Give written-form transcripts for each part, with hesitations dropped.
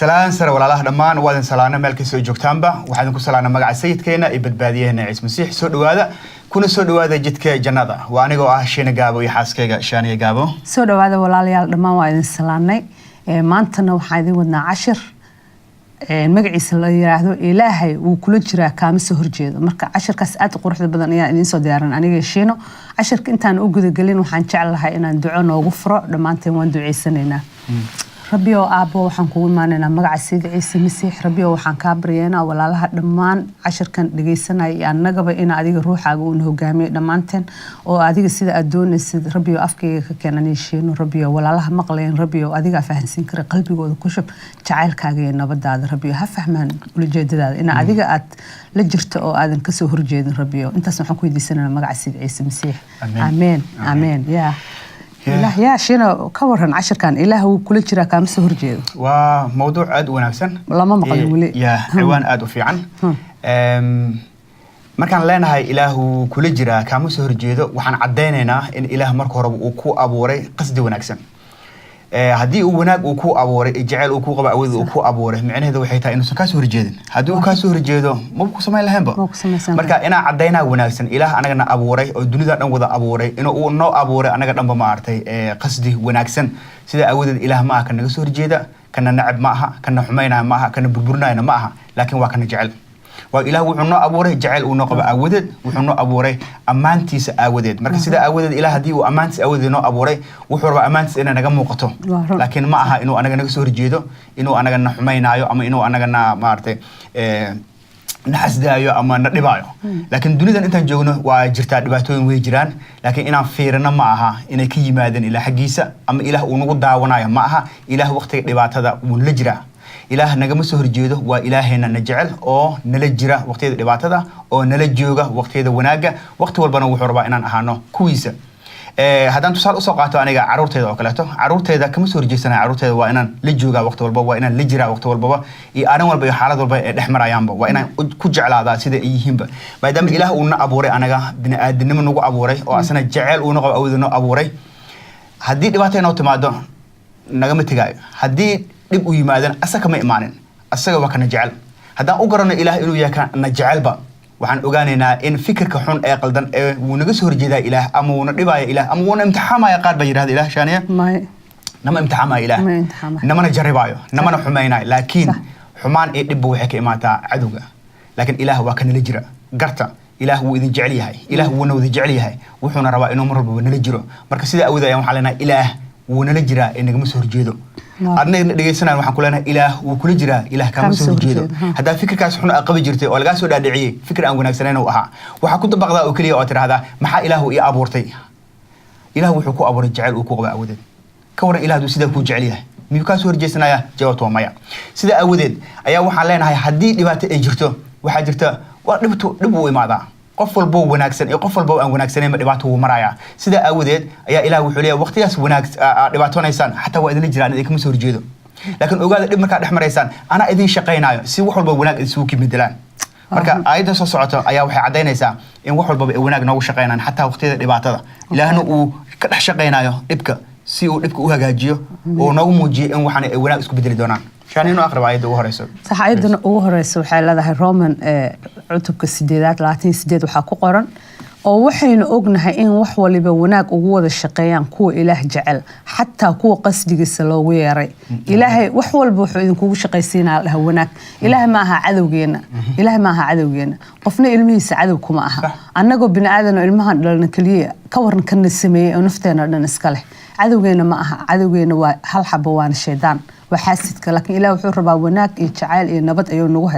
Salaan sare, walaalaha dhammaan, waa idin salaana meel kastoo joogtaanba. Waxaa idinku salaana magaca Sayidkeena iyo Badbaadiyaheena Ciise Masiix. Soo dhowaada, kuna soo dhowaada jidka jannada. Waa anigoo ah Shiina Gaabo iyo xaaskayga Shaaniya Gaabo. Soo dhawaada, walaalayaal dhammaan, waa idin salaanay. Maantana waxaan idin wadnaa cashir magaciisa la yiraahdo "Ilaahay wuu kula jiraa, kaama soo horjeedo". Marka cashirkaas aad u quruxda badan ayaan idiin soo diyaarin aniga Shiino. Cashirka intaan u gudagelin, waxaan jeclahay inaan duco noogu furo. Dhammaanteen waan duceysanaynaa. Rabbiyow Aabbo, waxaan kugu imaanaynaa magaca Sayid Ciise Masiix. Rabbiyow, waxaan kaa baryaynaa walaalaha dhammaan cashirkan dhegaysanaya iyo annagaba ina adiga ruuxaaga uuna hogaamiyo dhammaanteen, oo adiga sida aad doonaysid, Rabbiyow, afkayga ka keenan Shiino. Rabbiyow, walaalaha maqlayan, Rabbiyow, adigaa fahansiin kara, qalbigooda ku shub jacaylkaaga iyo nabadaada. Rabbiyow, ha fahmaan ulajeedadaada ina adiga aad la jirto oo aadan kasoo horjeedin. Rabbiyow, intaas waxaan ku weydiisanayna magaca Sayid Ciise Masiix. Ameen, ameen. Yaa Ilaah yaa Shiino, ka waran cashirkan "Ilaah wuu kula jiraa, kaama soo horjeedo"? Waa mawduuc aada u wanaagsan. Lama maqlin weli. Ya, ciwaan aada u fiican. Markaan leenahay "Ilaah wuu kula jiraa, kaama soo horjeedo", waxaan caddaynaynaa in Ilaah marka horeba uu ku abuuray qasdi wanaagsan. Haddii uu wanaag uu ku abuuray, jaceyl uu ku qabo awood uu ku abuuray, micnaheedu waxay tahay inuusan kaa soo horjeedin. Haddii uu kaa soo horjeedo, maba ku samayn lahaynba. Ma ku samaysan. Marka inaa caddaynaa wanaagsan, Ilaah anagana abuuray oo dunida dhan wada abuuray, inuu uu noo abuuray anaga dhanba, ma aragtay, qasdi wanaagsan. Sidaa aawadeed Ilaah ma aha kan naga soo horjeeda, kana nacab ma aha, kana xumaynaya ma aha, kana burburinayana ma aha, laakiin waa kana jecel. Waa Ilaah wuxuu noo abuuray jaceyl uu noo qabo aawadeed, wuxuu noo abuuray ammaantiisa aawadeed. Marka sidaa aawadeed, Ilaah haddii uu ammaantiisa aawadeed noo abuuray, wuxuu rabaa ammaantiisa inay naga muuqato. Waa run. Laakiin ma aha inuu anaga naga soo horjeedo, inuu anaga na xumaynaayo ama inuu anaga na, maaragtay, na xasdaayo ama na dhibaayo. Laakiin dunidan intaan joogno waa jirtaa, dhibaatooyin way jiraan, laakiin inaan fiirino ma aha inay ka yimaadeen Ilaah xaggiisa ama Ilaah uu nagu daawanayo. Ma aha. Ilaah waqtiga dhibaatada wuu la jiraa. Ilaah nagama soo horjeedo. Waa Ilaaheena na jecel oo nala jira waqtiyada dhibaatada oo nala jooga waqtiyada wanaagga. Waqti walbana wuxuu rabaa inaan ahaano kuwiisa. Haddaan tusaale usoo qaato aniga caruurteyda oo kaleeto, caruurteyda kama soo horjeesanaya. Caruurteyda waa inaan la joogaa waqti walba, waa inaan la jiraa waqti walbaba iyo arrin walba iyo xaalad walba ee dhex marayaanba. Waa inaan ku jeclaadaa sida ay yihiinba, maadaama Ilaah uuna abuuray, anaga bini'aadanimo nagu abuuray oo asna jeceyl uuna qabo awooda noo abuuray. Haddii dhibaato inoo timaado, nagama tegaayo. Haddii dhib u yimaadana, asaga kama imaanin, asaga waa kana jecel. Haddaan u garano Ilaah inuu yahay kana jecelba, waxaan ogaanaynaa in fikirka xun ee qaldan ee wuu naga soo horjeedaa Ilaah ama wuuna dhibaaya Ilaah ama wuuna imtixaamaya, qaar baa yidhahda Ilaah, Shaaniya, May. nama imtixaamaya Ilaah. Ma imtixaamayo. Namana jarribaayo, namana xumaynayo, laakiin xumaan iyo dhibba waxay ka imaataa cadowga, laakiin Ilaah waa ka nala jira. Garta, Ilaah wuu idin jecel yahay, Ilaah wuuna wada jecel yahay, wuxuuna rabaa inuu mar walbaba nala jiro. Marka sidaa awooda ayaan waxaan leenahay Ilaah wuu nala jiraa ee nagama soo horjeedo. Adna dhegeysanaya, waxaan ku leenahay Ilaah wuu kula jiraa, Ilaah kaama Kaama soo soo horjeedo. horjeedo, ha. Haddaa fikirkaas xun aa qabi jirtay oo lagaa soo dhaadhiciyey, fikir aan wanaagsanayn uu ahaa, waxaa ku dabaqdaa oo keliya oo tidhahdaa, "Maxaa Ilaahu ii abuurtay?" Ilaah wuxuu ku abuuray jecel uu ku qaba awoodeed. Ka waran Ilaah hadduu sidaa kuu jecel yahay, miyuu kaa soo horjeesanaya? Jawaabtu waa maya. Sidaa aawadeed ayaa waxaan leenahay, haddii dhibaato ay jirto, waxaa jirta waa dhibtu, dhib uu imaadaa. Qof walbo wanaagsan iyo qof walbo aan wanaagsanaynba dhibaato wuu marayaa. Sidaa aawadeed ayaa Ilaah wuxuu leeyahay, waqtigaas wanaag aa dhibaatoonaysaan xataa waa idinla jiraan, idinkama soo horjeedo, laakiin ogaada, dhib markaad dhex maraysaan anaa idin shaqaynaayo si wax walba wanaag isugu kimedelaan. Marka aayadda soo socoto ayaa waxay caddaynaysaa in wax walbaba ay wanaag noogu shaqaynaan xataa waqtiyada dhibaatada, Ilaahna uu ka dhex shaqaynayo dhibka si uu dhibka u hagaajiyo oo noogu muujiyo in waxaan ay wanaag isku bedeli doonaan. Shaani, inoo aqriba aayadda ugu horeyso. Sax, ayadana ugu horeysa waxay leedahay Roman cutubka sideedaad 28 waxaa ku qoran, "Oo waxaynu ognahay in wax waliba wanaag ugu wada shaqeeyaan kuwa Ilaah jecel, xataa kuwa qasdigiisa loogu yeeray." Ilaahay wax walba wuxuu idinkugu shaqaysiinaya dhaha wanaag. Ilaahay ma aha cadowgeena, Ilaahay ma aha cadowgeena. Qofna ilmihiisa cadow kuma aha. Annagoo bini aadan oo ilmahan dhalna keliya, ka waran kana sameeyey oo nafteena dhan iska leh? Cadowgeena ma aha. Cadowgeena waa hal xabo, waana shaydaan, waa xaasidka. Laakiin Ilaah wuxuu rabaa wanaag iyo jacayl iyo nabad ayuu nagu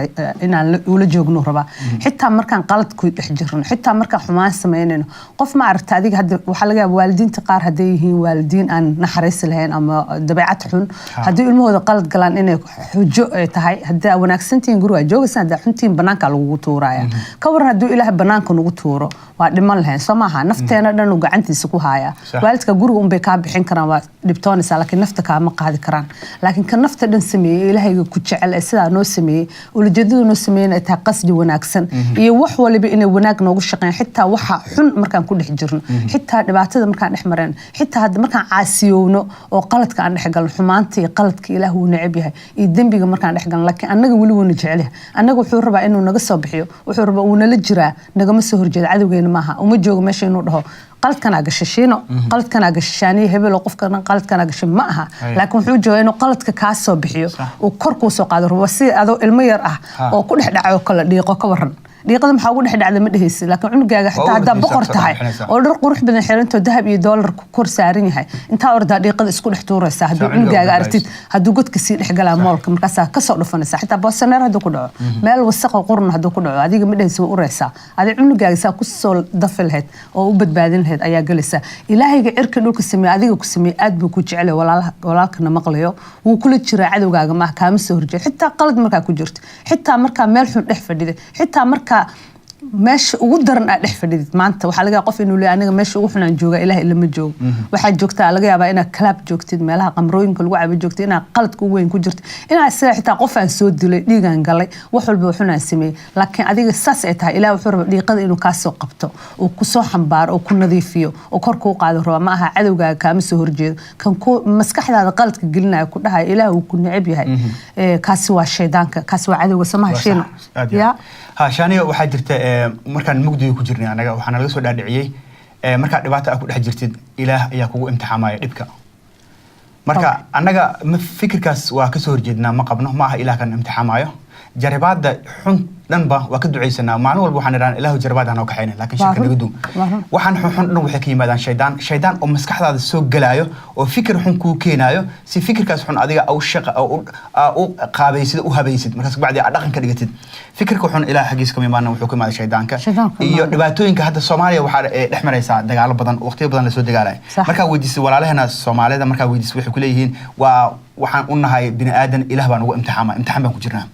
inaan ula joogno rabaa, xitaa markaan qalad ku dhex jirno, xitaa markaan xumaan samaynayno. Qof ma aragta adiga hadda, waxaa laga yaaba waalidiinta qaar hadday yihiin waalidiin aan naxariis lahayn ama dabeecad xun, haddii ilmahooda qalad galaan inay xujo ay tahay, haddii wanaagsantihiin guriga joogaysaan, haddaa xuntihiin banaanka lagugu tuuraya. Ka waran hadduu Ilaah banaanka nagu tuuro? Waa dhiman lahayn, soo maaha? Nafteena dhan uu gacantiisa ku hayaa. Waalidka guriga unbay kaa bixin karaan, waa dhibtoonaysaa, laakiin nafta kaama qaadi karaan. Laakiin Laakiin ka nafta dhan sameeyey, Ilaahayga ku jecel ee sidaa noo sameeyey, ulajeedadu noo sameeyey ay tahay qasdi wanaagsan iyo wax waliba inay wanaag noogu shaqeeyaan, xitaa waxa xun markaan ku dhex jirno, xitaa dhibaatada markaan dhex mareen, xitaa hadda markaan caasiyowno oo qaladka aan dhex galno, xumaanta iyo qaladka Ilaah wuu neceb yahay iyo dembiga markaan dhex galno, laakiin annaga weli wuuna jecel yahay. Annaga wuxuu rabaa inuu naga soo bixiyo, wuxuu rabaa, uu nala jiraa, nagama soo horjeeda, cadowgeena maaha. Uma joogo meesha inuu dhaho qaladkanaa gashay Shiino, qaladkanaa gashay Shaaniye hebelo, qofkan qaladkanaa gashay ma aha. Laakiin wuxuu joogaa inuu qaladka kaa soo bixiyo, uu kor kuu soo qaado. Rabo si adoo ilmo yar ah oo ku dhex dhacayo kale dhiiqo. Ka waran dhiiqada? Maxaa ugu dhex dhacda ma dhehaysid, laakiin cunugaaga xitaa haddaa boqor tahay oo dhar qurux badan xirantoo dahab iyo doolar ku kor saaran yahay, intaa ordaa dhiiqada isku dhex tuuraysaa. Hadduu cunugaaga aragtid hadduu godka sii dhex galaa moolka, markaasaa kasoo dhufanaysaa. Xitaa boosaneer hadduu ku dhaco, meel wasaqo qurun hadduu ku dhaco, adiga ma dhehaysa waa uraysaa. Adiga cunugaaga saa kusoo dafi lahayd oo u badbaadin lahayd ayaa galaysaa. Ilaahayga cirka dhulka sameeye, adiga ku sameeye, aad buu ku jecel. Walaalkana maqlayo, wuu kula jiraa, cadowgaaga maaha, kaama soo horjeed. Xitaa qalad markaa ku jirto, xitaa markaa meel xun dhex fadhida, xitaa markaa meesha ugu daran aad dhex fadhidid. Maanta waxaa laga yaabaa qof inuu leeyahay aniga meesha ugu xun aan joogaa, Ilaah ilama joogo. Waxaad joogtaa, laga yaabaa inaad club joogtid, meelaha qamrooyinka lagu cabo joogtid, inaad qaladka ugu weyn ku jirtid, inaad sida xitaa qof aan soo dilay, dhiigaan galay, wax walba xun aan sameeyey. Laakiin adiga saas ay tahay, Ilaah wuxuu rabaa dhiiqada inuu kaa soo qabto, uu kusoo xambaaro oo ku nadiifiyo oo kor kuu qaado rabaa. Ma aha cadowgaaga, kaama soo horjeedo. Kan ku maskaxdaada qaladka gelinaya, ku dhahaya Ilaah uu ku neceb yahay, kaasi waa shaydaanka, kaasi waa cadowga samaha, Shiino. Ya ha, Shaaniya, waxaa jirta markaan mugdiga ku jirnay anaga waxaana laga soo dhaadhiciyey markaa dhibaato aa ku dhex jirtid, Ilaah ayaa kugu imtixaamaya dhibka. Marka annaga ma fikirkaas waa kasoo horjeednaa, ma qabno, ma aha Ilaah kan imtixaamayo. Jaribaada xun dhanba waa ka ducaysanaa. Maalin walba waxaan idhahnaa Ilaahu jaribaad hanoo kaxayna, laakiin shirka naga duun. Waxaan xun dhan waxay ka yimaadaan shaydaan, shaydaan oo maskaxdaada soo gelaayo oo fikir xun kuu keenaayo, si fikirkaas xun adiga u shaqa u qaabaysid, u habaysid, markaas bacdi aad dhaqan ka dhigatid. Fikirka xun Ilaah xaggiisa kama imaana, wuxuu ka imaaday shaydaanka. Iyo dhibaatooyinka hadda Soomaaliya waxaa dhex maraysaa dagaalo badan, waqtiyo badan lasoo dagaalaya. Markaa weydiisay walaalaheena Soomaalida, markaa weydiisay, waxay ku leeyihiin waa waxaan u nahay bini aadan, Ilaah baan ugu imtixaama, imtixaan baan ku jirnaa.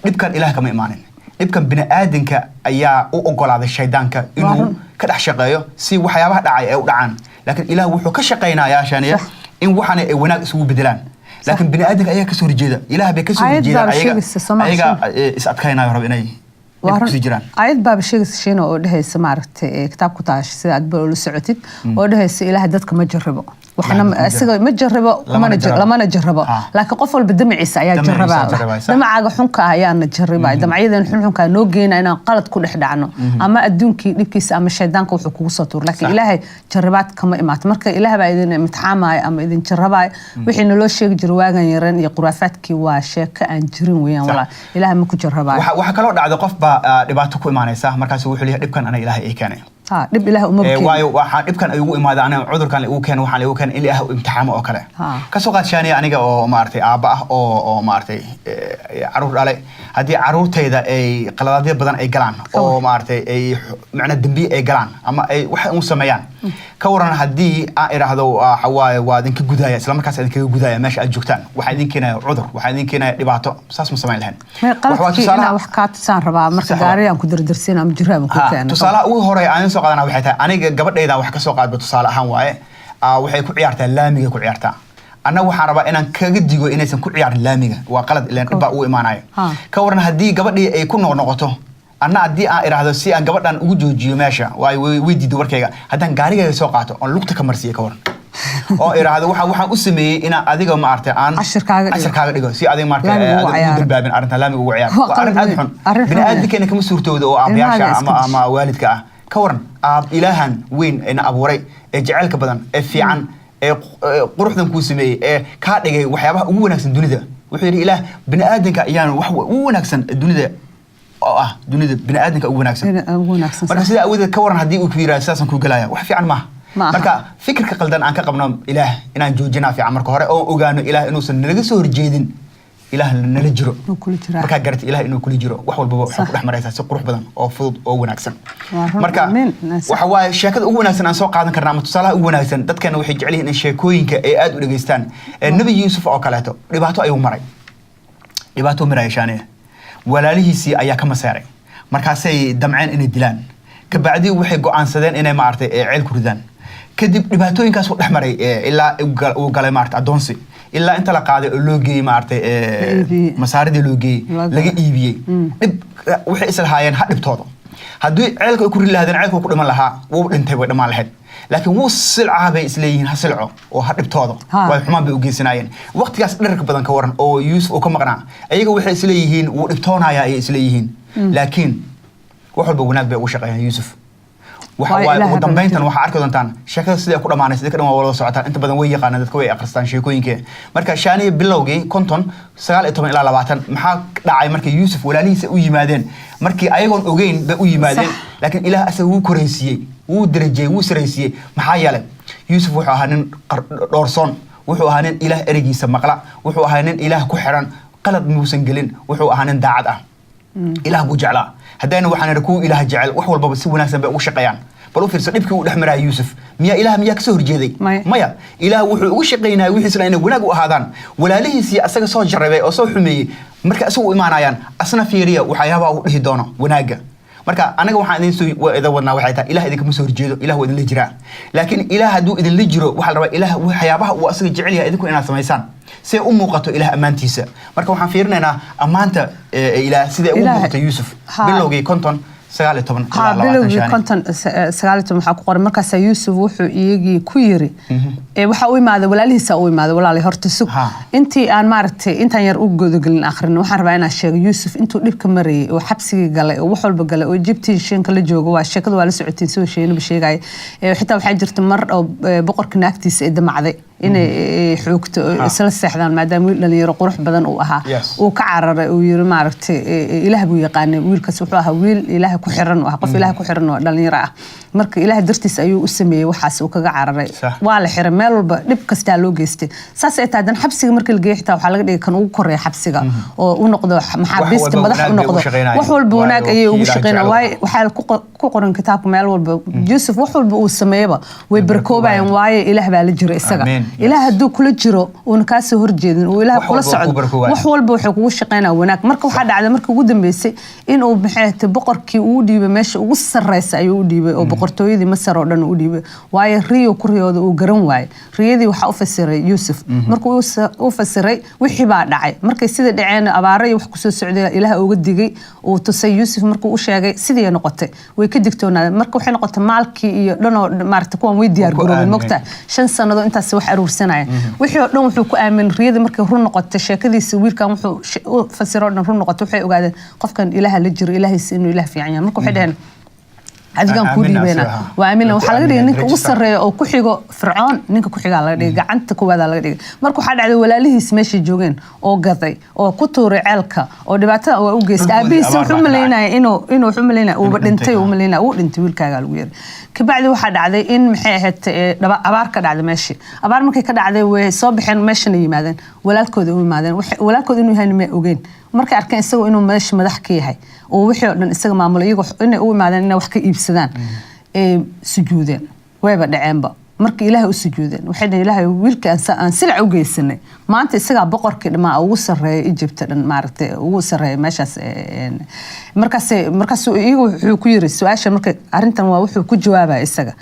Dhibkan Ilaah kama imaanin, dhibkan bini aadanka ayaa u ogolaaday shaydaanka inuu ka dhex shaqeeyo si waxyaabaha dhacay ay u dhacaan. Laakiin Ilaah wuxuu ka shaqaynayaa, Shaaniya, in waxaana ay wanaag isugu bedelaan, laakiin bini aadanka ayaa kasoo horjeeda, Ilaah bay kasoo horjeedaan, ayaga is adkaynayo, rab inay kusii jiraan. Ayad baaba sheegaysa, Shiina, oo dhehaysa maaragtay kitaab ku taasha sida aad ba ula socotid, oo dhehaysa Ilaah dadka ma jarribo, waxna isaga ma jarribo, lamana jarrabo, laakiin qof walba damaciisa ayaa jarrabaa. Damacaaga xunka ah ayaana jarribaya, damacyadan xunxunka noo geena inaan qalad ku dhex dhacno ama adduunkii dhibkiisa ama shaydaanka wuxuu kugu soo tuur. Laakiin Ilaahay jarribaad kama imaato. Marka Ilaah baa idin imtixaamaya ama idin jarrabaya, wixii naloo sheegi jiray waagan yareen iyo khuraafaadkii waa sheeko aan jirin weeyaan. Walaa, Ilaah ma ku jarrabayo. Waxaa kaloo dhacda qof baa dhibaato ku imaanaysa, markaas wuxuu leeyahay dhibkan ana Ilaahay ii keenay. Dhib Ilaah uma keenin. Waayo waxaa dhibkan ay ugu imaada aniga, cudurkan igu keenay, waxaan igu keenay in Ilaah u imtixaamo oo kale. Ka soo qaad, Shaaniya, aniga oo maaragtay aabba ah oo maaragtay caruur dhalay, haddii caruurtayda ay qaladaadyo badan ay galaan oo maaragtay ay macnaa dembiye ay galaan ama ay wax u sameeyaan, ka waran haddii aan idhaahdo waxa waaye waa idinka gudaya, isla markaas idinkaga gudaya meesha aad joogtaan, waxaa idin keenaya cudur, waxaa idin keenaya dhibaato, saas ma samayn lahayn? Qaladkii inaa wax kaa tusaan rabaa, marka gaariyaan ku dardarsiin ama jiraan ku keena. Tusaalaha ugu horeeya aan soo qaadana waxay tahay aniga gabadhayda wax ka soo qaadba, tusaale ahaan waaye, waxay ku ciyaartaa laamiga ku ciyaartaa. Annaga waxaan rabaa inaan kaga digo inaysan ku ciyaarin laamiga, waa qalad, ilaan dhib baa ugu imaanayo. Ka waran haddii gabadhii ay ku noqnoqoto, anna haddii aan idhaahdo si aan gabadhan ugu joojiyo meesha, waayo way diido warkayga, haddaan gaarigayga soo qaato oon lugta ka marsiiyo, ka waran oo idhaahdo waxaan u sameeyey inaan adiga maaragtay aan cashirkaaga dhigo si adiga maaragtay ugu dambaabin arrintan, laamiga ugu ciyaar, waa arrin aad xun, bini aadamkeena kama suurtooda oo aabayaasha ama waalidka ah. Ka waran aab Ilaahan weyn ee na abuuray, ee jaceylka badan, ee fiican, ee quruxdan kuu sameeyey, ee kaa dhigay waxyaabaha ugu wanaagsan dunida? Wuxuu yidhi Ilaah bini aadanka ayaan wax ugu wanaagsan dunida oo ah, dunida bini aadanka ugu wanaagsan. Marka sidaa awadeed, ka waran haddii uu ku yidhahdo sidaasaan kuu gelaya? Wax fiican maaha. Marka fikirka qaldan aan ka qabno Ilaah inaan joojinaa fiican marka hore, oo ogaano Ilaah inuusan nalaga soo horjeedin, Ilaah nala jiro. Markaa garata Ilaah inuu kula jiro, wax walbaba waxaa ku dhex maraysaa si qurux badan oo fudud oo wanaagsan. Marka waxa waaye sheekada ugu wanaagsan aan soo qaadan karna ama tusaalaha ugu wanaagsan, dadkeena waxay jecel yihiin in sheekooyinka ay aad u dhegeystaan. Nebi Yuusuf oo kaleeto dhibaato ayuu maray, dhibaato maraya, Shaaniya. Walaalihiisii ayaa ka maseeray, markaasay damceen inay dilaan. Kabacdi waxay go'aansadeen inay maaragtay ceel ku ridaan. Kadib dhibaatooyinkaas uu dhex maray ilaa uu galay maaragtay addoonsi. Ilaa inta la qaaday oo loo geeyey, maaragtay, La iibiyey. Masaaridii loo geeyey, Laga laga iibiyey. Dhib waxay islahaayeen ha dhibtoodo. Haddii ceelka ay ku ridi lahaadeen, ceelka wuu ku dhiman lahaa, wuu dhintay, way dhammaan lahayd. Laakiin wuu silcaa bay isleeyihiin, ha silco oo ha dhibtoodo. Way xumaan bay u geysanaayeen. Waqtigaas dherarka badan ka waran oo Yuusuf uu ka maqnaa, ayaga waxay isleeyihiin wuu dhibtoonayaa ayay isleeyihiin. Laakiin wax walba wanaag bay ugu shaqeeyaan Yuusuf. Waxa Waayo waaye Ilaah ugu dambeyntan rabbi. Waxaa arki doontaan sheekada sidai ku dhamaanaysa. Dadka dhan waa wada socotaan, inta badan way yaqaanaan dadka, way akhristaan sheekooyinka. Marka Shaaniya bilowgii 59-20 maxaa dhacay markii Yuusuf walaalihiisa u yimaadeen? Markii ayagoon ogeyn bay u yimaadeen. Laakiin Ilaah asaga wuu koraysiiyey, wuu darajeyey, wuu saraysiiyey. Maxaa yeelay Yuusuf wuxuu ahaa nin dhoorsoon, wuxuu ahaa nin Ilaah ereygiisa maqla, wuxuu ahaa nin Ilaah ku xiran, qalad muusan gelin, wuxuu ahaa nin daacad ah. Ilaah buu jeclaa. Haddayna waxaan idhi kuwa Ilaah jecel wax walbaba si wanaagsan bay ugu shaqeeyaan. Bal u fiirso dhibkii uu dhex maraya Yuusuf, miyaa Ilaah miyaa kasoo horjeeday? Maya. Maya, Ilaah wuxuu ugu shaqaynaya wixiisna inay wanaag u ahaadaan. Walaalihiisii asaga soo jarrabay oo soo xumeeyey marka isagu u imaanayaan, asna fiiriya waxyaabaha uu dhihi doono wanaagga. Marka anaga waxaan idin soo idin wadnaa waxay tahay, Ilaah idinkama soo horjeedo, Ilaah waa idinla jiraa. Laakiin Ilaah hadduu idinla jiro, waxaa la rabaa Ilaah waxyaabaha uu asaga jecel yahay idinku inaad samaysaan si ay u muuqato Ilaah ammaantiisa. Marka waxaan fiirinaynaa ammaanta Ilaah siday ugu muuqato Yuusuf. Bilowgii 50:19 ilaa 20. Bilowgii Shaani. 50:19 waxaa ku qoran: markaasaa Yuusuf wuxuu iyagii ku yiri, waxaa u imaaday walaalihiisa, u imaaday. Walaalay, horta sug. Intii aan, maaragtay, intaan yar u godogelin akhrin, waxaan rabaa inaan sheego Yuusuf intuu dhibka marayay oo xabsigii galay oo wax walba galay oo Egyptianka la joogo, waa sheekada waa la socotiin sidoo sheenaba sheegaya. Xitaa waxaa jirta mar oo boqorka naagtiisa ay damacday inay xoogto oo isla seexdaan, maadaama wiil dhalinyaro qurux badan uu ahaa. Uu ka cararay, uu yiri, maaragtay, Ilaah buu yaqaanay. Wiilkaas wuxuu ahaa wiil Ilaah ku xiran u ahaa, qof Ilaah ku xiran oo dhalinyaro ah. Marka Ilaah dartiis ayuu u sameeyey waxaas, uu kaga cararay. Waa la xiray, meel walba dhib kastaa loo geystay. Saas ay tahay haddana xabsiga markii la geeyey, xitaa waxaa laga dhigay kan ugu koreeya xabsiga oo u noqdo maxaabiista walba madax u wanaag bay ugu noqdo. shaqeynayaan. Wax walba wanaag Waayo ayay ugu kii Ilaah shaqeynayaan. jecel. Waayo waxaa ku qoran kitaabka meel walba, Yuusuf wax walba uu sameeyaba way barkoobayaan, waayo Ilaah baa la jira isaga. Amen. Yes. Ilaah hadduu kula jiro uuna kaa soo horjeedin uu Ilaah Wax kula walba socdo, ku barkoobayan. wax walba wuxuu kugu shaqeynaya wanaag. Marka waxaa dhacday markii ugu dambeysay inuu, maxay ahayd, boqorkii uu dhiibay meesha ugu sarreysa ayuu u dhiibay oo boqortooyadii Masar oo dhan u dhiibay, waayo riyo ku riyooda uu garan waayey. Riyadii waxaa u fasiray Yuusuf. Markuu u fasiray, wixii baa dhacay. Markay sida dhaceen, abaaro iyo wax kusoo socday Ilaah uga digay uu tusay Yuusuf. Markuu u sheegay, sidii ay noqotay, way ka digtoonaadeen. Marka waxay noqotay maalkii iyo dhan oo maaragtay kuwan way diyaar Ku garoobeen. aaminay. Mogtahay, 5 sanado intaas wax aruursanaya, wixii oo dhan wuxuu ku aamin. Riyadii markay run noqotay, sheekadiisa wiilkan wuxuu u fasiro oo dhan run noqotay, waxay ogaadeen qofkan Ilaaha la jiro, Ilaahiisa inuu Ilaah fiican yahay. Marka waxay dhaheen, adigaan kuu Aaminna dhiibeyna. asiga. Waa aamina. Way ku Waxaa laga dhigay aamineen, ninka ugu register. sarreeya oo ku xigo Fircoon, ninka ku xigaa laga dhigay, gacanta koowaada laga dhigay. Marka waxaa dhacday walaalihiis meeshay joogeen oo gaday oo ku tuuray ceelka oo dhibaatada waa u geystay. Dhulkoodii Aabihiisa abaar wuxuu baa ka dhacay. malaynaya inuu wuxuu malaynaya uuba Inuu dhintay, dhintay, uu malaynaya uu dhintay wiilkaaga lagu yiri. Kabacdi waxaa dhacday in, maxay ahayd, abaar ka dhacday meeshii. Abaar markay ka dhacday, way soo baxeen, meeshana yimaadeen, walaalkooda u yimaadeen. Walaalkooda inuu yahay ma ogeen. Markay arkeen isagoo inuu meesha madax ka yahay oo wixii oo dhan isaga maamulo, iyagoo inay u yimaadeen inay wax ka iibsadaan, ee sujuudeen, wayba dhaceenba. Marka Ilaahay u sujuudeen, waxay dhaheen, Ilaahay, wiilka aan silac u geysanay, maanta isagaa boqorkii dhammaa ugu sarreeya Egypt dhan, maaragtay, ugu sarreeya meeshaas. Markaas markaasuu iyagu wuxuu ku yiri su-aasha. Marka arrintan waa wuxuu ku jawaabaya isaga.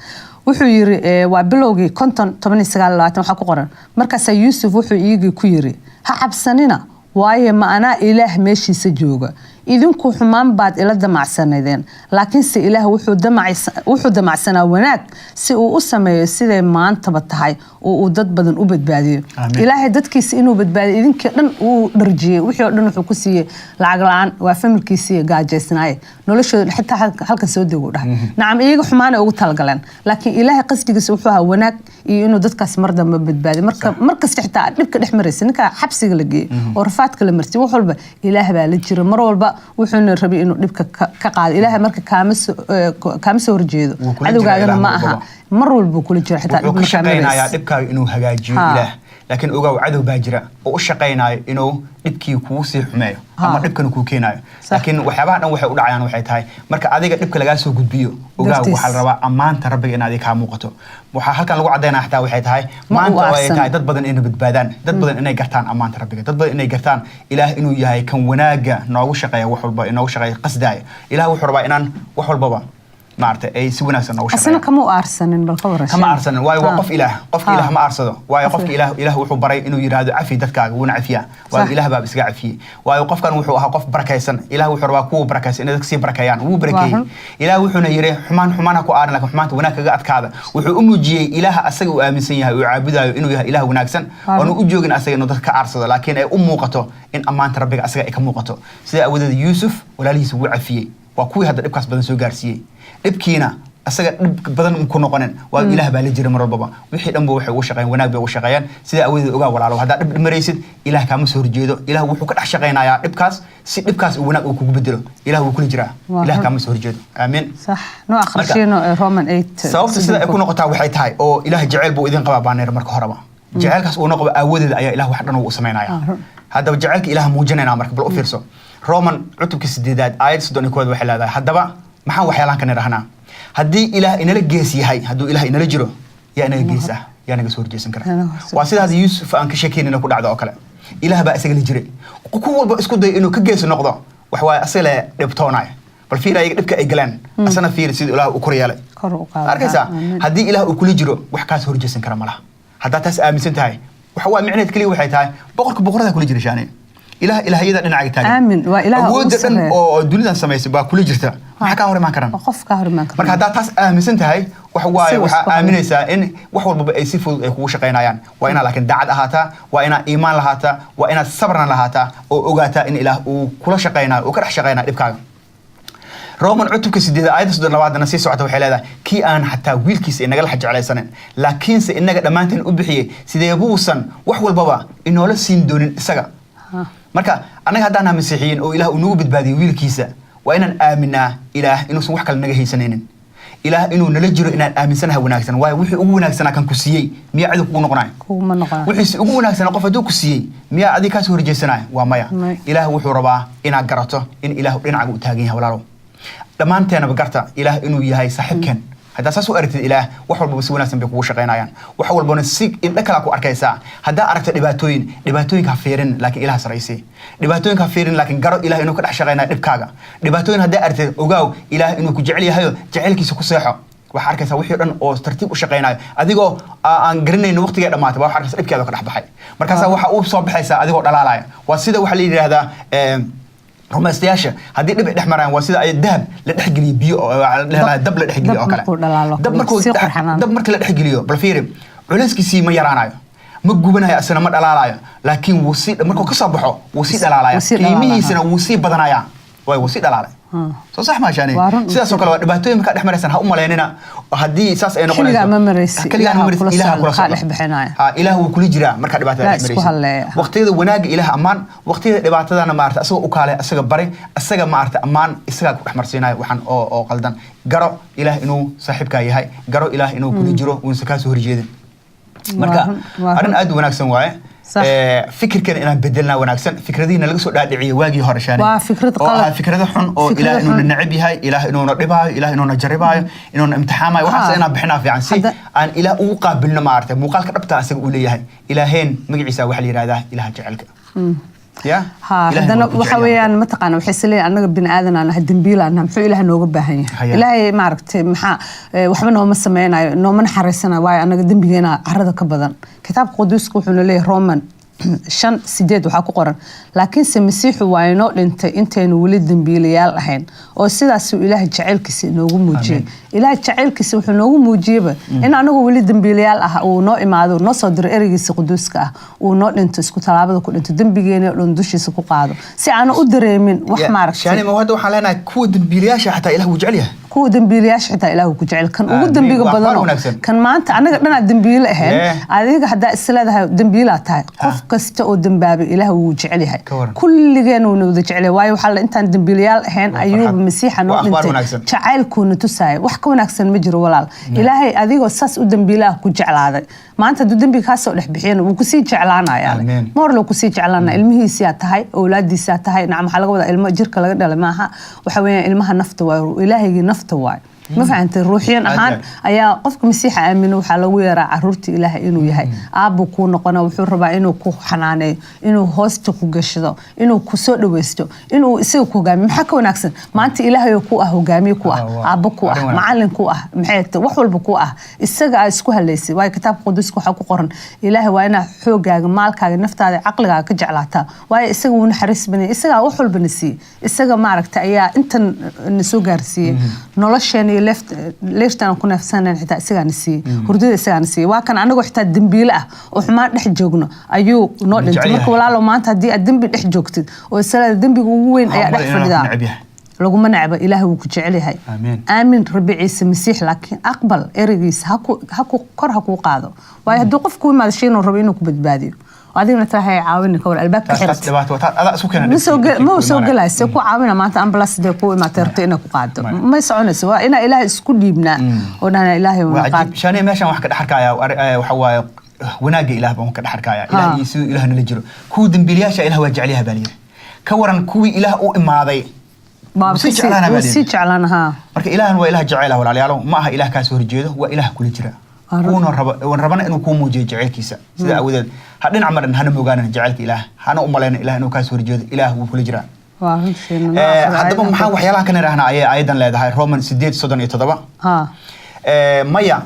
Wuxuu yiri, waa bilowgii 50:19-20 waxaa ku qoran: markaasaa Yuusuf wuxuu iyagii ku yiri, ha cabsanina, waayo ma anaa Ilaah meeshiisa jooga? Idinku xumaan baad ila damacsanaydeen, laakiinse Ilaah wuxuu damacsanaa wanaag, si uu u sameeyo siday maantaba tahay oo uu dad badan u badbaadiyo. Amiin. Ilaahay dadkiisa inuu badbaadiyo, idinkii dhan uu dharjiyey, wixii oo dhan wuxuu ku siiyey lacag la-aan. Waa familkiisii gaajaysnaaye, noloshooda xitaa halkan soo dego dhahay. Nacam, iyaga xumaanay ugu talagaleen, laakiin Ilaahay qasdigiisa wuxuu ahaa wanaag iyo inuu dadkaas mar dambe badbaadiyo. Marka mar kasta xitaa aad dhibka dhex maraysa, ninka xabsiga la geeyey oo rafaadka la martay, wax walba Ilaah baa la jira mar walba, wuxuuna rabay inuu dhibka ka qaado. Ilaahay marka kaama soo horjeedo. Wuu kula jiraa Cadowgaagana Ilaah ma mar aha. walbaba. Mar walbuu kula jira xitaa Wuxuu dhib ka markaa shaqaynayaa maraysa. dhibkaaga inuu hagaajiyo Ilaah. Laakiin ogow, cadow baa jira oo u shaqaynayo inuu dhibkii kugu sii xumeeyo ama dhibkana kuu keenayo. Laakiin waxyaabaha dhan waxay u dhacayaan waxay tahay marka adiga dhibka lagaa soo gudbiyo, ogow, Dartiis. waxaa la rabaa ammaanta Rabbiga in adiga kaa muuqato. Waxaa halkan lagu caddaynaya xitaa waxay tahay Ma u maanta oo ay aarsan. tahay dad badan inay badbaadaan, dad badan inay gartaan ammaanta Rabbiga, dad badan inay gartaan Ilaah inuu yahay kan wanaaga noogu shaqeeya, wax walba inoogu shaqeeya qasdaaya. Ilaah wuxuu rabaa inaan wax walbaba Maaragtay, ay si wanaagsan noogu Asna shaqeeyaan. Kama u aarsanin, bal ka waran? Kama aarsanin, waayo waa qof Ilaah. Qofka Ilaah ma aarsado, waayo Qof qofka Ilaah wuxuu baray inuu yidhaahdo cafi dadkaaga, wuuna cafiyaa, waayo Ilaah baaba iskaga cafiyey. Waayo qofkan wuxuu ahaa qof barakaysan. Ilaah wuxuu rabaa kuwa barakaysan inay dadka sii barakeeyaan, wuu barakeeyey. Ilaah wuxuuna yidhi xumaan xumaan ha ku aarin, laakiin xumaanta wanaag kaga adkaada. Wuxuu u muujiyey Ilaaha asaga uu aaminsan yahay, uu caabudayo, inuu yahay Ilaah wanaagsan, oonu u joogin asaga inuu dadka ka aarsado, laakiin ay u muuqato in ammaanta Rabbiga asaga ay ka muuqato. Sidaa awadeed Yuusuf walaalihiisa wuu cafiyey. Waa kuwii hadda dhibkaas badan soo gaarsiiyey, dhibkiina asaga dhib badan ku noqonin, waayo Ilaah baa la jira mar walbaba. Wixii dhanba waxay ugu shaqeeyaan wanaag bay ugu shaqeeyaan. Sidaa awadeed ogaa, walaalo, haddaa dhib maraysid, Ilaah kaama soo horjeedo. Ilaah wuxuu ka dhex shaqeynayaa dhibkaas si dhibkaas uu wanaag uu kugu bedelo. Ilaah wuu kula jiraa. Ilaah kaama soo horjeedo. Aamiin. Sax, noo akhrishiino Roman 8. Sababta sida ay ku noqotaa waxay tahay oo Ilaah jeceyl buu idin qabaa baaneer. Marka horeba jeceylkaas uu noqdo aawadeed ayaa Ilaah wax dhan uu samaynaya. Haddaba jaceylka Ilaah muujinaynaa. Marka bal u fiirso Roman cutubka 8aad aayad 31, waxay leedahay: "Haddaba maxaan waxyaalahan ka nidhahnaa? Haddii Ilaah inala gees yahay, hadduu Ilaah inala jiro, yaa inaga gees ah? Yaa naga soo horjeesan kara?" Waa sidaas Yuusuf aan ka sheekeynayna ku dhacdo oo kale. Ilaah baa isaga la jiray. Ku walba isku dayo inuu ka gees noqdo, wax waaye asaga le dhibtoonaya. Bal fiir ayaga dhibka ay galeen, asana fiir sidii Ilaah uu kor yeelay. Kor u qaaday. Arkaysaa? Haddii Ilaah uu kula jiro, wax kaas horjeesan kara malaha. Haddaa taas aaminsan tahay, waxa waa micneed keliya waxay tahay boqorka boqorada kula jira, Shaane. Ilaah ilaahyada dhinacaga taagan. Aamin. Waa Ilaaha ugu Awoodda dhan sarreeya. oo dunidan samaysay baa kula jirta. Maxaa kaa hor imaan karan? Waa qof kaa hor imaan kara. Marka haddaa taas aaminsan tahay, waxa waaye Si waxaa isku hor- aaminaysaa in wax walbaba ay si fudud ay kugu shaqaynayaan. Waa inaad laakiin daacad ahaataa, waa inaad iimaan lahaataa, waa inaad sabrna lahaataa oo ogaataa in Ilaah uu kula shaqaynayo, uu ka dhex shaqaynayo dhibkaaga. Roman cutubka 8 aayadda 32aadna sii socota, waxay leedahay: "Kii aan xataa wiilkiisa inaga laxa jeclaysanin, laakiinse inaga dhammaanteen u bixiyey, sidee buusan wax walbaba inoola siin doonin isaga?" Marka annaga haddaan nahay Masiixiyiin oo Ilaah uu nagu badbaadiyey wiilkiisa, waa inaan aaminaa Ilaah inuusan wax kale naga haysanaynin. Ilaah inuu nala jiro inaan aaminsanahay wanaagsan, waayo wixii ugu wanaagsanaa kan ku siiyey miyaa cidi kugu noqonaya? Kuguma noqonaya. Wixiisi ugu wanaagsanaa qof hadduu ku siiyey, miyaa adiga kaas horjeesanaya? Waa maya. May. Ilaah wuxuu rabaa inaad garato in Ilaah dhinacaga u taagan yahay. Walaalow, dhammaanteenaba garta Ilaah inuu yahay saaxiibkeen. Haddaa saas u aragtid Ilaah, wax walbaba si wanaagsan bay kugu shaqaynayaan, wax walbana si indho kalaa ku arkaysaa. Haddaa aragto dhibaatooyin, dhibaatooyinka ha fiirin, laakiin Ilaah saraysi. Dhibaatooyinka ha fiirin, laakiin garo Ilaah inuu ka dhex shaqaynayo dhibkaaga. Dhibaatooyin haddaa aragtid, ogaaw Ilaah inuu ku jecel yahayo, jaceylkiisa ku seexo. Waxaa arkaysaa wixii o dhan oo tartiib u shaqaynayo adigoo aan garanaynin waqtigay dhamaatay baa waxaa arkaysa dhibkeeda ka dhex baxay. Markaasaa waxa uu soo baxaysaa adigoo dhalaalaya. Waa sida waxaa la yidhaahdaa rumaystayaasha haddii dhib ay dhex maraan, waa sida ay dahab la dhex geliyo biyo oo waxaa la dhex lahaa dab la dhex geliyo oo Dab kale. Markuu dhalaalo, Dab markuu sii qurxanaan. Dab marka la dhex geliyo, bal fiiri, culeyskiisii ma yaraanayo, ma gubanayo, asna ma dhalaalayo, laakiin wuu sii, markuu ka soo baxo wuu sii dhalaalaya. Wuu sii dhalaalaya. Qiimihiisana wuu sii badanaya, waay wuu sii dhalaalay. Soo sax maashaani? Waa run. Sidaas oo kale waa dhibaatooyin markaa dhex maraysaan, ha u malaynina haddii saas ay noqonayso. Xilligaa ma maraysid. Keligaa ma Ilaaha maraysid, kula Ilaaha socdo, kula kaa socdo. dhex bixinaya. Ha, Ilaah wuu kula jiraa markaa dhibaatada Ilaah dhex isku maraysid. halleeya. Waqtiyada wanaagga Ilaah ammaan, waqtiyada dhibaatadana maarata asaga u kaale, asaga bari, asaga maarata ammaan, isagaa ku dhex marsiinayo waxaan oo qaldan. Garo Ilaah inuu saaxiibkaa yahay, garo Ilaah inuu kula jiro, uusan kaa soo horjeedin. Marka Waa arrin run. aad u wanaagsan waaye. Fikirkan inaan bedelnaa wanaagsan, fikradihiina laga soo dhaadhiciyay waagii hore, Shaani. Waa fikrad Oo qalad. ahaa fikrado xun oo Fikrado Ilaah inuuna xun. neceb yahay, Ilaah inuuna dhibaayo, Ilaah inuuna jarribaayo, inuuna imtixaamayo. Waxaas inaan bixinaa fiican si aan Ilaah ugu qaabilno maaragtay muuqaalka dhabta asaga uu leeyahay. Ilaaheen magaciisa waxaa la yidhahdaa Ilaah jecelka ya. Ha. Ilaahna Haddana waa ku waxa jecel yahay. weeyaan, mataqaana, waxay isleeyihin annaga bini aadan aan nahay, dembiil aan nahay, muxuu Ilaah nooga baahan yahay? Ilaahay maaragtay maxaa waxba nooma sameynayo, nooma naxariisanayo, waayo annaga dembigeena carada ka badan. Kitaabka quduuska wuxuuna leeyahay, Roman 5:8 waxaa ku qoran: "Laakiinse Masiixu waa inoo dhintay intaynu weli dembiilayaal ahayn, oo sidaasuu Ilaah jacaylkiisa inoogu muujiyey." Ilaah jacaylkiisa wuxuu noogu muujiyeyba in anagu weli dembiilayaal ah uu noo imaado, noo soo diro ereygiisa quduuska ah, uu noo dhinto, isku tallaabada ku dhinto, dembigeena oo dhan dushiisa ku qaado, si aanu u dareemin wax maaragtay. Shaani, ma hadda waxaan leenahay kuwa dembiilayaasha xataa Ilaah wuu jecel yahay? Kuwa dembiilayaasha xitaa Ilaahu ku jecel, kan ugu dembiga Waa akhbaar badanoo wanaagsan. Kan maanta anaga dhanaa dembiile ahayn. Adiga haddaa isleedahay dembiilaa tahay, qof kasta oo dembaabay Ilaah wuu jecel yahay. Ka waran. Kulligeen wuuna wada jecel yahay, waayo waxaa la intaan dembiilayaal ahayn Waa ayuuba farxad. Masiixa noo Waa akhbaar dhintay. wanaagsan. Jacaylkuuna tusaaya wax ka wanaagsan ma jiro, walaal. Ilaahay adigoo saas u dembiilaha ku jeclaaday, maanta hadduu dembiga kaasoo dhex bixiyana wuu kusii jeclaanaya. Amiin. Moor loo kusii jeclaanaya, ilmihiisiyaa tahay, owlaadiisaa tahay. Nacam, waxaa laga wadaa ilmo jirka laga dhalay maaha, waxa weeyaan ilmaha nafta waay, Ilaahaygi nafta waay. Ma fahantay? Ruuxiyan Aad ahaan iyo ayaa qofka Masiixa aamino waxaa lagu yeeraa caruurta Ilaaha inuu yahay. Aabbuu kuu noqona, wuxuu rabaa inuu ku xanaaneeyo, inuu hoosta ku gashado, inuu ku soo dhawaysto, inuu isaga ku hogaamiyo. Maxaa ka wanaagsan maanta Ilaahay oo ku ah hogaamiye ku ah, aabbo ku ah, Arrin wanaagsan. macallin ku ah, maxay tahay, wax walba ku ah, isaga aa isku halaysay? Waayo, Kitaabka Quduuska waxaa ku qoran, Ilaahay waa inaa xoogaaga, maalkaaga, naftaada, caqligaaga ka jeclaataa. Waayo, isaga wuu naxariis badan yahay, isagaa wax walba na siiyey, isaga maaragta ayaa intan na soo gaarsiiyey nolosheena iyo leeftaan aan ku neefsanayn, xitaa isagaa na siiyey hurdada, isagaa na siiyey. Waa kan anagoo xitaa dembiile ah oo xumaan dhex joogno ayuu noo Jecel dhintay. yahay. Marka walaalo, maanta haddii aad dembi dhex joogtid oo isla dembiga ugu weyn ayaa dhex Waxaan u malaynaa inuu fadhidaa, ku neceb yahay. Laguma necba, Ilaahay wuu ku jecel yahay. Amiin. Aamin Rabbi Ciise Masiix, laakiin aqbal ereygiisa, haku kor ha kuu qaado. Waayo, hadduu qof ku imaado shay inuu rabo inuu ku badbaadiyo, adigna tahay caawini ka war albaabka Taas xirat, dhibaato waa, adaa isku keena ma soo dhibkii ma ku soo imaanaya. gelayso. See ku caawina maanta ambulance dee ku imaatay rabto inay ku qaado? Maya. Ma soconayso. Waa inaa Ilaahay isku dhiibnaa oo dhahna, Ilaahay Waa wana qaad. cajiib Shaaniya, meeshan wax ka dhex arkaya waxa waaye wanaagga Ilaah baan ka dhex arkaya. Ilaah iyo siduu Ilaah nala jiro. Kuwii dembiilayaasha Ilaah waa jecel yahay baa layidhi. Ka waran kuwii Ilaah u imaaday? Baa Wuu sii jeclaanaa baa wuu layidhi. sii jeclaan haa. Marka Ilaahna waa Ilaah jecel ah, walaalayaalo. Ma aha Ilaah kaas horjeedo, waa Ilaah kula jira, Waa run. kuuna raba, rabana inuu kuu muujiyo jacaylkiisa. Sida awadeed ha dhinac marin, hana moogaanin jacaylka Ilaah, hana u malayna Ilaah inuu kaas horjeedo. Ilaah wuu kula jiraa. Waa run, Shiina. Haddaba maxaa waxyaalaha kan idhahnaa ayay ayadan leedahay, Roman 8:37? Maya,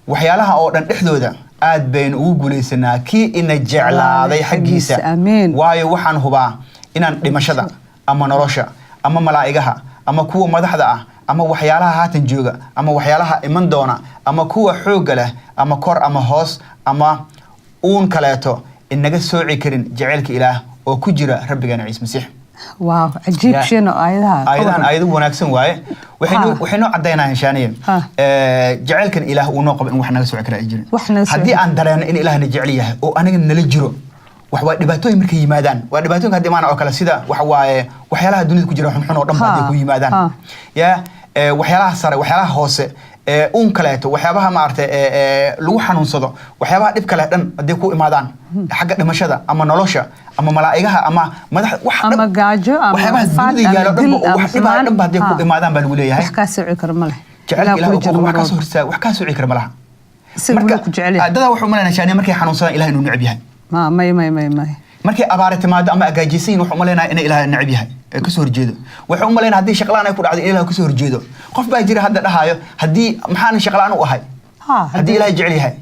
waxyaalaha oo dhan dhexdooda aad baynu ugu guulaysanaa kii ina jeclaaday xaggiisa. Amiin. Waayo, waxaan hubaa inaan dhimashada ama nolosha ama malaa'igaha ama kuwa madaxda ah ama waxyaalaha haatan jooga ama waxyaalaha iman doona ama kuwa xoogga leh ama kor ama hoos ama uun kaleeto inaga sooci karin jaceylka Ilaah oo ku jira Rabbigeena Ciise Masiix. Waaw, cajiib. Shiino, aayadaha ka Aayadahan waran. Aayado wanaagsan waaye. Waxay noo waxay noo caddaynayaan, Shaaniye, jaceylkan Ilaah uu noo qabo in wax naga sooci kara ay jirin. Wax naga sooci Haddii aan dareeno in Ilaahna jecel yahay oo aniga nala jiro, wax waa dhibaatooyin markay yimaadaan, waa dhibaatooyinka hadda imaana oo kale, sida waxa waaye waxyaalaha dunida ku jira xunxun oo dhan ba hadday ku yimaadaan, ya waxyaalaha sare, waxyaalaha hoose, uun kaleeto, waxyaabaha maaragtay lagu xanuunsado, waxyaabaha dhib kale dhan hadday ku imaadaan, xagga dhimashada ama nolosha ama malaa'igaha ama madax wax Ama dhan- gaajo ama waxyaabaha rafaad dunida ama yaalo dil dhanba oo ama wax dhibaa xumaan. dhan ba hadday ku imaadaan baa lagu leeyahay, Wax kaa sooci kara ma leh. Jacaylka Ilaah Ilaah kula uu jiro ku mar wax kaa walba. soo horsaa, wax kaa sooci kara ma laha. Isaga wuu ku jecel yahay. Dadaa wuxuu umaleynaya, Shaaniya, markay xanuunsadaan Ilaah inuu neceb yahay. Ma may may may may. Markay abaare timaado ama agaajaysan yihiin, wuxuu umaleynaya inay Ilaah neceb yahay ee kasoo horjeedo. Wuxuu umaleynaya haddii shaqlaan ay ku dhacdo in Ilaah kasoo horjeedo. Qof baa jira hadda dhahaayo, haddii maxaanan shaqlaan u ahay haddii Ilaah jecel yahay?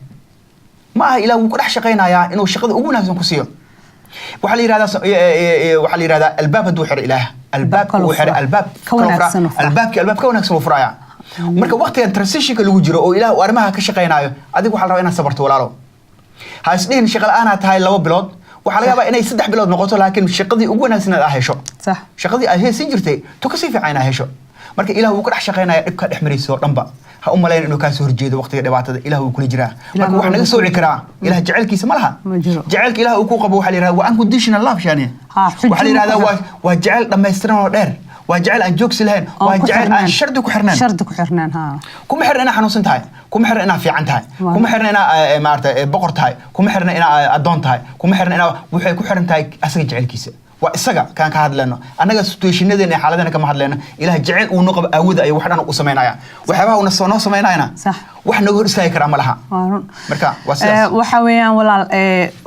Ma aha, Ilaah wuu ku dhex shaqaynayaa inuu shaqada ugu wanaagsan ku siiyo. Waxaa la yidhahdaa waxaa la yidhahdaa albaab hadduu xiro Ilaah, albaabka kaluu uu xiray fura. albaab Ka kaluu furaa. wanaagsan uu furaa. Albaabkii albaab ka wanaagsan uu furaya. Marka waqtigan transitionka lagu jiro oo Ilaah uu arrimaha ka shaqaynayo, adiga waxaa la rabaa inaad sabarto, walaalo. Ha isdhihin shaqa la'aanaa tahay 2 bilood. Waxaa laga yaabaa inay 3 bilood noqoto, laakiin shaqadii ugu wanaagsan aad hesho, shaqadii aad haysan jirtay to kasii fiican inaad hesho. Marka Ilaah wuu ku dhex shaqaynaya dhibka dhex maraysa oo dhanba. Ha u malayn inuu kaa soo horjeedo waqtiga dhibaatada. Ilaah wuu kula jiraa. Ilaah Marka wax mar naga walba sooci karaa Ilaah jacaylkiisa ma laha. Ma jiro. Jacaylka Ilaah uu ku qabo waxaa la yidhahdaa waa unconditional love, Shaaniya. Xujo Waxaa la yidhahdaa ma ku waa jacayl dhammaystiran oo dheer, waa jacayl aan joogsi lahayn, Oo waa ku jacayl aan xirnaan. shardi ku xirnayn. Shardi ku xirnaan, ha. Kuma xirna inaa xanuunsan tahay, kuma xirna inaa fiican tahay, kuma xirna inaa maaragtay boqor tahay, kuma xirna inaa addoon tahay, kuma xirna inaa. Waxay ku xiran tahay asaga jacaylkiisa. Waa isaga kaan ka hadlayno annaga, situationadeena iyo xaaladena kama hadlayno. Ilaah jacayl uu noo qabo aawada ayuu wax dhan u samaynaya. Waxyaabaha uuna soo noo samaynayana wax naga hor istaagi karaa ma laha. Waa run. Marka waa sidaas. Waxa weeyaan walaal,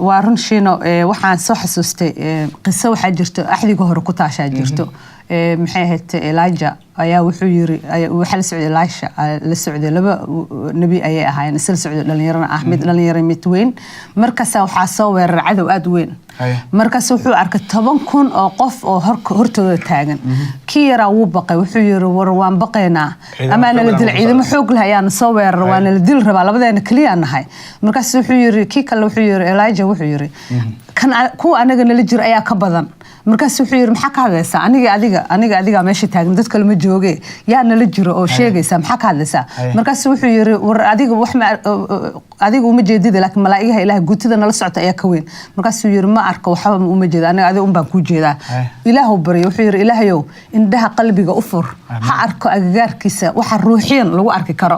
waa run, Shiino. Waxaan soo xasuustay qiso waxaa jirto axdiga hore ku taashaa jirto. Maxay ahayd, Elijah ayaa wuxuu yiri, waxaa la socday Elisha, la socday laba nebi ayay ahaayeen isla socday, dhalinyarana ah, mid dhalinyaro, mid weyn. Markaasa waxaa soo weeraray cadow aada u weyn. Markaas wuxuu arkay 10,000 oo qof oo hortooda taagan. Kii yaraa wuu baqay, wuxuu yiri, "War waan baqaynaa." Ciidamo Amaa nala xoog dil leh ciidamo xoog leh ayaana soo weeraray, waa nala dil rabaa, labadeena keliya nahay. Markaas wuxuu yiri kii kale, wuxuu yiri Elijah, wuxuu yiri, "Kan kuwa anaga nala jira ayaa ka badan." Markaas wuxuu yiri, "Maxaa ka hadlaysaa? Aniga adiga, aniga adiga meesha taagan, dad kale ma jooge, yaa nala jiro oo sheegaysaa? Maxaa ka hadlaysaa?" Markaas wuxuu yiri, "War adiga wax ma adiga uma jeedida, laakiin malaa'igaha Ilaah guutida nala socota ayaa ka weyn." Markaasuu yiri, "Ma arko, waxba uma jeeda, aniga adiga un baan kuu jeedaa. Ilaahu baryo, wuxuu yidhi, "Ilaahayow, indhaha qalbiga u fur, ha arko agagaarkiisa waxa ruuxiyan lagu arki karo,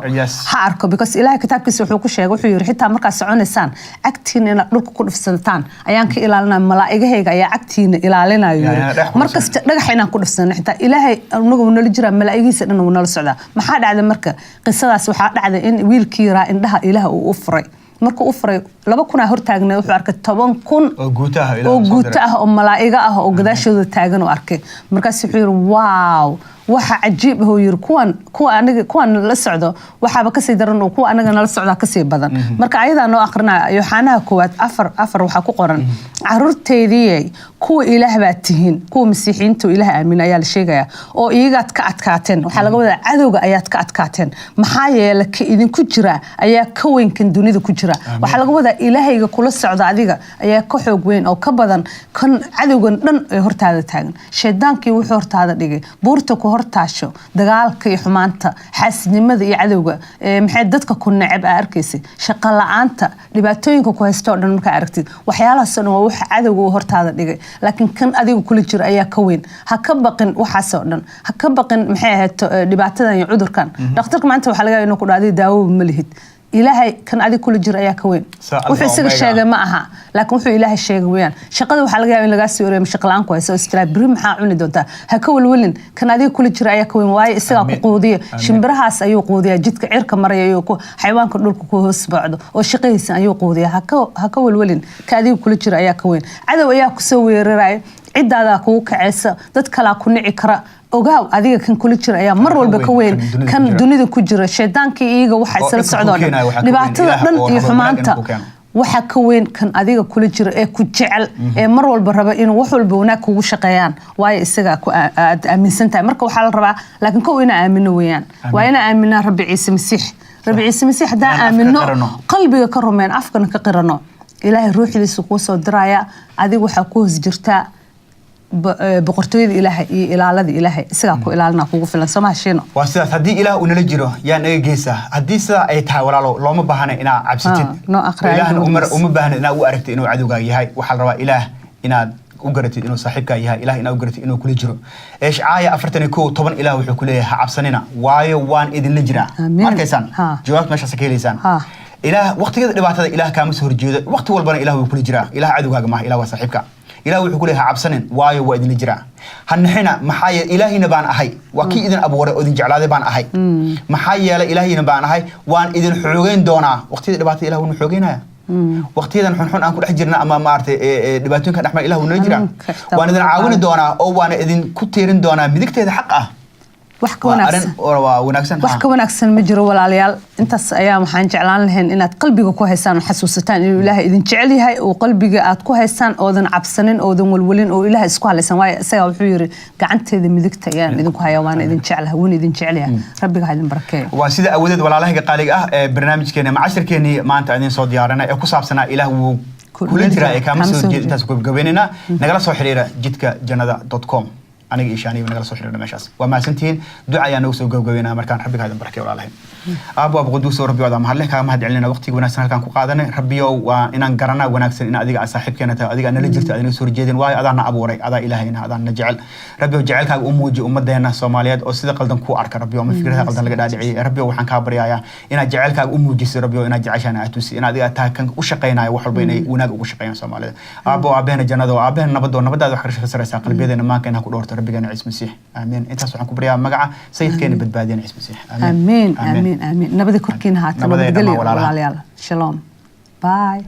ha arko," because Ilaahay kitaabkiisa wuxuu ku sheegay, wuxuu yidhi, "Xitaa markaad soconaysaan, cagtiina inaad dhulka ku dhufsataan ayaan ka ilaalinaya, malaa'igahayga ayaa cagtiina ilaalinayo," yidhi. Markasta dhagax inaan ku dhufsano, xitaa Ilaahay anagu wuu nala jiraa, malaa'igihiisa dhan wuu nala socdaa. Maxaa dhacday marka qisadaas? Waxaa dhacday in wiilkii yaraa indhaha Ilaah uu u furay. Markuu u furay, 2000 hortaagnay, wuxuu arkay 10,000 oo guuto ah Ilaah oo soo guuto diray. ah oo malaa'igo ah oo gadaashooda taagan oo arkay. Markaas wuxuu yidhi, "Wow, waxa cajiib ah," uu yidhi, "kuwan kuwa aniga kuwan la socdo waxaaba kasii daran oo kuwa aniga nala socdaa kasii badan." Marka ayadaa noo aqrinaya Yooxanaha koowaad 4:4, waxaa ku qoran, "Caruurteydii, kuwa Ilaah baa tihiin," kuwa Masiixiyiinta oo Ilaah aamin ayaa la sheegaya, "oo iyagaad ka adkaateen." Waxaa laga wadaa cadowga ayaad ka adkaateen. "Maxaa yeele, ka idinku jira ayaa ka weyn kan dunida ku jira." Waxaa laga wadaa Ilaahayga kula socda adiga ayaa ka xoog weyn oo ka badan kan cadowgan dhan ee hortaada taagan. Shaydaankii wuxuu hortaada dhigay, buurta ku hortaasho, dagaalka iyo xumaanta, xaasidnimada iyo cadowga, maxay dadka ku neceb aa arkaysay, shaqo la-aanta, dhibaatooyinka ku haysta oo dhan markaa aragtid, waxyaalahaas oo dhan waa waxa cadowga uu hortaada dhigay. Laakiin kan adiga kula jira ayaa ka weyn. Ha ka baqin waxaas oo dhan, ha ka baqin, maxay ahayd, dhibaatadan iyo cudurkan. Dhakhtarka maanta waxaa laga yaabaa inuu ku dhaho, "Adiga daawoba ma lihid." Ilaahay kan adiga kula jira ayaa ka weyn. Alfa Wuxuu isaga Omega. sheegay ma aha, laakiin wuxuu Ilaahay sheegay weeyaan. Shaqada waxaa laga yaabaa in lagaa soo ereyo, shaqa la'aan ku hayso oo istiraa, "Beri maxaa cuni doontaa?" Ha ka welwelin, kan adiga kula jira ayaa ka weyn, waayo isagaa ku Amiin. quudiya. Amiin. Shimbirahaas ayuu quudiyaa, jidka cirka maraya ayuu ku, xayawaanka dhulka ku hoos bocdo oo shaqadiisa ayuu quudiyaa. Ha ka welwelin, ka adiga kula jira ayaa ka weyn. Cadow ayaa kusoo weeraraya, cidaadaa kugu kacaysa, dad kalaa ku nici kara. Ogaaw, adiga kan kula jira ayaa mar Ka walba ka weyn weyn kan dunida kan ku jira. dunida ku jira. Shaydaankii iyaga waxa Oo isla dhibka ku socdoo dhan, keenaya waxaa ka weyn dhibaatada Ilaah dhan oo iyo rabo wanaag xumaanta inuu ku keeno. Waxaa ka weyn kan adiga kula jira ee ku jecel, ee mar walba raba inuu wax walba wanaag kugu shaqeeyaan, waayo isagaa ku aad aaminsan tahay. Marka waxaa la rabaa laakiin kow inaa aamino weeyaan. Waa inaa aaminaa Rabbi Ciise Masiix. Rabbi Ciise Masiix haddaan Inaan afka aamino, qirano. qalbiga ka rumeen, afkana ka qirano, Ilaahay ruuxdiisa kuu soo diraya. Adiga waxaa ku hoos jirtaa boqortooyada Ilaahay iyo ilaalada Ilaahay. Isagaa ku ilaalina, kugu filan. Soo maha, Shiino? Waa sidaas. Haddii Ilaah uu nala jiro, yaa naga geesa? Haddii sidaa ay tahay, walaalo, looma baahna inaa cabsatid. Ah, noo akhri Ilaahna ayadda markaas. uma baahna inaad u aragtid inuu cadowgaaga yahay. Waxaa la rabaa Ilaah inaad u garatid inuu saaxiibkaa yahay, Ilaah inaad u garatid inuu kula jiro. Ishcaaya 41:10, Ilaah wuxuu ku leeyahay, "Ha cabsanina, waayo waan idinla jiraa." Amiin. Ma arkaysaan? Ha. Jawaabta meeshaas ka helaysaan. Ha. Ilaah waqtigada dhibaatada Ilaah kaama soo horjeedo, waqti walbana Ilaah wuu kula jiraa. Ilaah cadowgaaga maaha, Ilaah waa saaxiibka. Ilaah wuxuu ku leeyahay, "Ha cabsanin, waayo waa idinla jiraa. Ha nixina, maxaa yeelay Ilaahina baan ahay, waa kii idin abuuray oo idin jeclaaday baan ahay. Maxaa yeelay Ilaahina baan ahay, waan idin xoogeyn doonaa." Waqtiyada dhibaatada Ilaah wuuna xoogeynaya. Waqtiyadan xunxun aan ku dhex jirna ama maaragtay dhibaatooyinka dhex mara, Ilaah wuu nala jiraa. Xanuunka xitaa "Waan idin wuu caawini qaaday. doonaa oo waana idin ku tiirin doonaa midigteeda xaq ah." Wax ka Waa arrin wanaagsan oo waa wanaagsan. Wax ka wanaagsan ma jiro, walaalayaal. Intaas ayaa waxaan jeclaan lahayn inaad qalbiga ku haysaan oo xasuusataan inuu Ilaahay idin jecel yahay, oo qalbiga aad ku haysaan, oodan cabsanin, oodan walwalin, oo Ilaahay isku halaysan, waayo isagaa wuxuu yiri, "Gacanteeda midigta ayaan idinku hayaa, waana idin jeclahay, wuuna idin jecel yahay." Rabbiga ha idin barakeeyo. Waa sida awadeed, walaalahayga qaaliga ah, ee barnaamijkeena ama cashirkeenii maanta idin soo diyaarinay ee ku saabsanaa Ilaah wuu kula jiraa ee kaama soo horjeed, intaas ku gabagabeynayna. Nagala soo xiriira jidkajannada.com. Aniga iyo Shaaniba nagala soo xiriira meeshaas. Waa mahadsantihiin. Duca ayaa noogu soo gabagabeynaya markaan. Rabbiga ha idin barakeeyo, walaalahay. Aabbo ab quduus oo Rabbi, waad mahadleh, kaaga mahad celinayna waqtiga wanaagsan halkaan ku qaadanay. Rabbiyow, waa inaan garanaa wanaagsan in adiga aad saaxiibkeena tahay, adiga aad nala jirto, aad naga soo horjeedin, waayo adaa na abuuray, adaa Ilaahayna, adaa na jecel. Rabbiyow, jecelkaaga u muuji ummadeena Soomaaliyeed oo sida qaldan ku arka, Rabbiyow, ama fikradaha qaldan laga dhaadhiciyay. Rabbiyow, waxaan kaa baryayaa inaad jecelkaaga u muujiso. Rabbiyow, inaad jeceshaana aad tusi in adiga aad tahay kan u shaqaynayo wax walba inay wanaag ugu shaqeeyaan Soomaalida. Aabbo, aabaheena jannada oo aabaheena nabadoo nabadaada wax ka saraysaa qalbiyadeena maanka inaad ku dhowrto, Rabbigeena Ciise Masiix, aamiin. Intaas waxaan ku baryaa magaca Sayidkeena badbaadiyana Ciise Masiix. Amiin, amiin, amiin. Nabadi korkiina haata. Nabaday nabadgelyo dhammaan walaalaha. Walaalayaal, shalom, bye.